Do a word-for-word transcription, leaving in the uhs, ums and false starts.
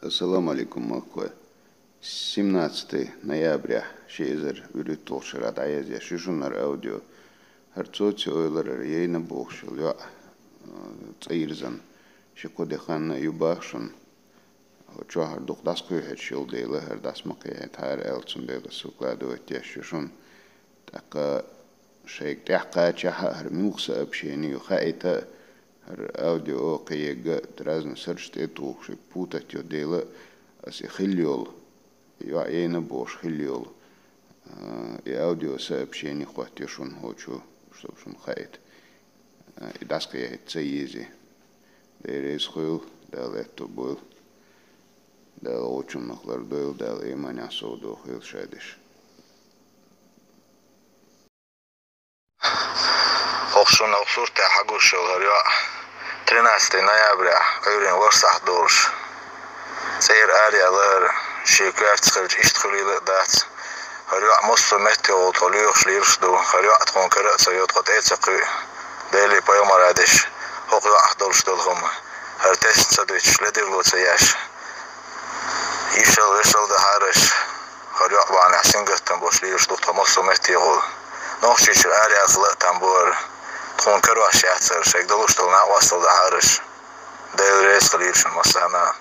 Ассаламу алейкум, махкой. Семнадцатое ноября, ши эзар вуьрхӀитталгӀачу шера дӀаязъеш ю шуна хӀара аудио. ХӀара цо ца ойла, хӀара яйна бохуш йолу йоӀ, а, цӀа йирзина. Ши-кхо де ханна ю боху шуна. Чохь хӀара дукха дӀасакхоьхьуш йолу дела, хӀара дӀаса ма кхехьийтахьара аьлла, цундела ас выкладывать еш ю шуна. ТӀаккха шайга тӀаьхьакхачахь а, хӀара муьлха сообщени ю хаийта, хӀара аудио кхин ерг а разный сараш тӀе а тухуш, и путать йо дела, ас и хилла йолу, и йоӀ яйна бохуш хилла йолу, а, и аудио сообщени хӀоттаю шуна хӀокху чу, чтобы шуна хаийта. А, и дӀасакхехьийта ца еза. Дела реза хуьлда, Дала аьтто бойла. Дала гӀочунах лардойла, Дала иманехь совдохийла шадерш. ХӀокху шуна хӀокху суртехь хьагуш йолу хӀара йоӀ тринадцатое ноября Ӏуьйранна ворхӀ сахьт долуш, цӀера араяьлла хӀара, шен коьртехь хилча иштта хуьлийла а дац. ХӀара йоӀ массо а меттехула тхо лоьхуш лелаш ду. ХӀара йоӀ тхуна кара а ца йо, тхо тӀе а ца кхуьу. Деле пайхамара деш, хӀокху йоӀах долуш долу хӀума, хӀара тесна ца дуьтуш, ледарло ца еш, йишал, вешал дахьара аша, хӀара йоӀ бахьанехь сингаттам болуш лелаш ду тхо массо а меттехула. Нохчийчуьра араяьлла а там бу хӀара. Тхуна карош яц хӀара, шайга далуш долу накъосталла дахьара аша. Дела реза хуьлийла шуна массарна.